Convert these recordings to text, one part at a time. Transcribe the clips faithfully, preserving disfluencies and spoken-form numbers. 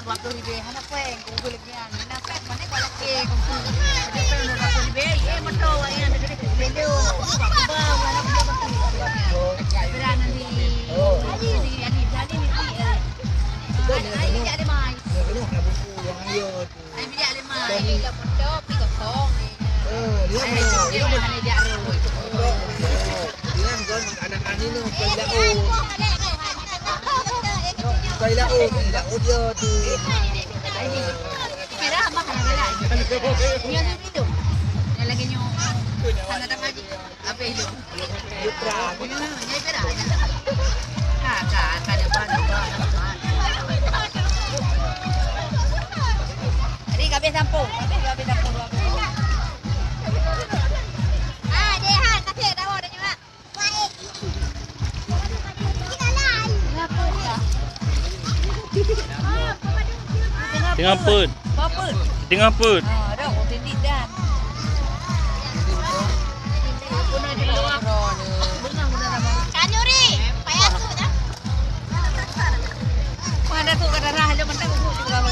Dua puluh ribu, hana kueng, kumpul lagi kan. Hana kueng, mana kuat lagi, kumpul. Ada kueng dua puluh ribu, ye, motor awak yang ada di bendo. Kuba, kuba, kuba, kuba. Berat nanti. Oh. Jadi, jadi, jadi ni, eh. Ai, ai, bijak dia mai. Ya, kena nak buku yang ayo tu. Ai, bijak dia mai. Jadi, dah motor, pergi kosong. Eh, dia mau, dia mau. Hana jak roh. Iran kan anak ani ni, kau laut. Kau laut, laut dia tu. Kira mah hana galak. Nyoe tu hidup. Yang lagi nyoe. Hana dapat haji. Apa hidup? Putra. Nyoe kira. Ka, ka, ka depan, depan. Tadi habis sampung. Habis, habis sampung. Ah, dia han, kasih tahu dia nyoe. Teungoh peuet. Teungoh peuet. Kanuri, payah tu dah. Mana tu kata dah, jom mentang tu juga.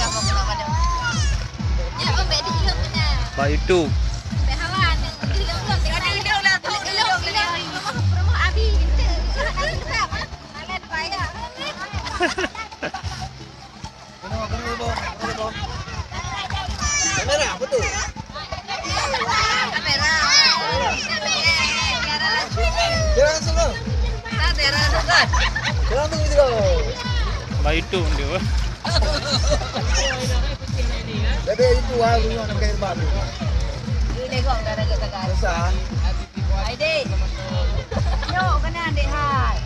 Bak YouTube. Kamera apa tu? Kamera. Dia langsung tu. Dia langsung gitu. Bak YouTube dia. Jadi itu ah, lu nak pakai bak tu. Susah. Hai, Dek. Yuk, kena, Dek, hai.